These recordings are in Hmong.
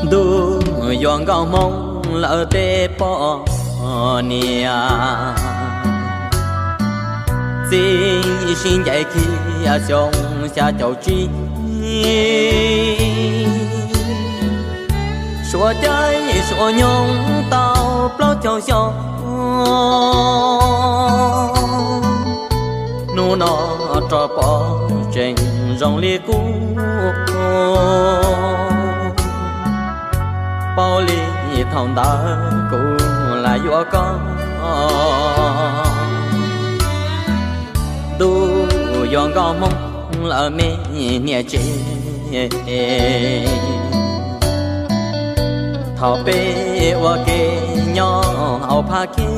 Ntuj yuav nkauj hmoob lawm tej poj niam, txij sib ncaim kiag xyoo xya caum tsib, suav caij suav nyoog tau plaub caug xyoo. Hnub no rov pom tseem zoo li qub, paub li thaum ntawd kuv lam yuav koj. Ntuj yuav nkauj hmoob lawm me niam tsev, thaum peb ua ke nyob hauv phab ke,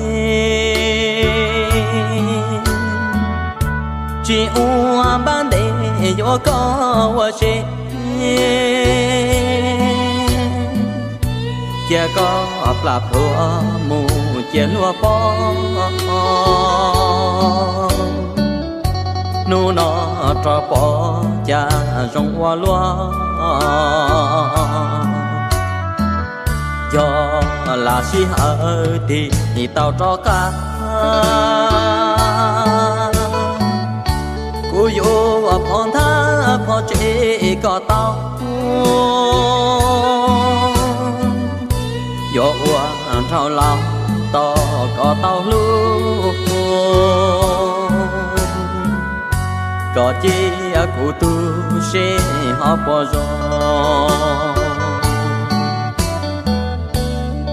tsis ua npab ntev yuav koj ua se, cia koj plam plhuav mus cia luag pom. Hnub no rov pom cas zoo ua luaj, yog lam sij hawm tig tau rov qab. Kuv yuav phov nthab phov tsev kom tau, yuav ua nraug laus tos kom tau hlub, kom cia kuv tu siab ho puas zoo.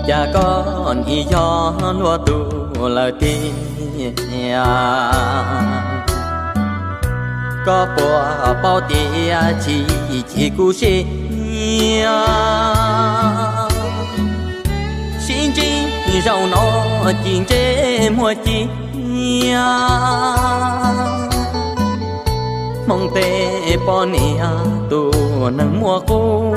Cas koj nim yog luag tus lawm tiag, koj puas paub tias tsis chim kuv siab, sib ntsib zaum no ci ntsej muag ci. Hmoob tej poj niam tus neeg muaj qub,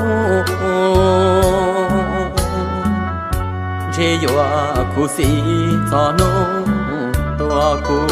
ntshe yuav khuv xim txog hnub tua kuv.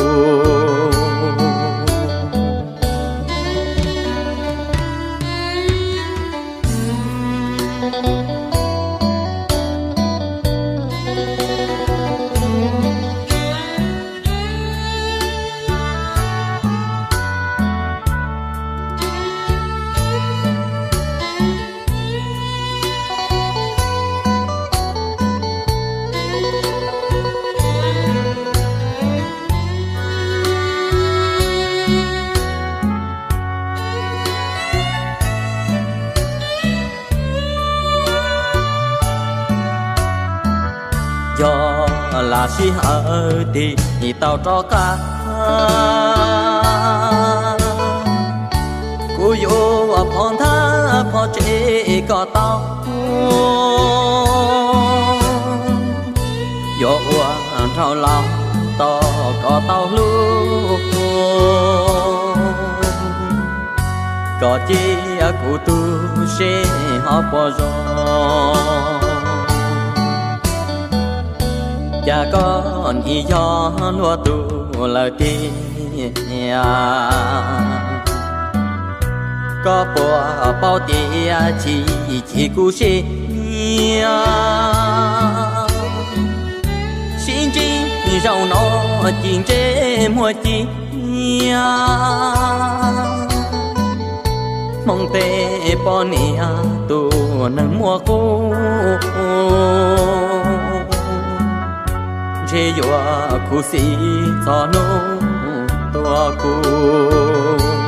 Yog lam sij hawm tig tau rov qab, kuv yuav phov nthab phov tsev kom tau, yuav ua nraug laus tos kom tau hlub, kom cia kuv tu siab ho puas zoo. Cas koj nim yog luag tus lawm tiag, koj puas paub tias tsis chim kuv siab, sib ntsib zaum no ci ntsej muag ci. Hmoob tej poj niam tus neeg muaj qub, ntshe yuav khuv xim txog hnub tua kuv.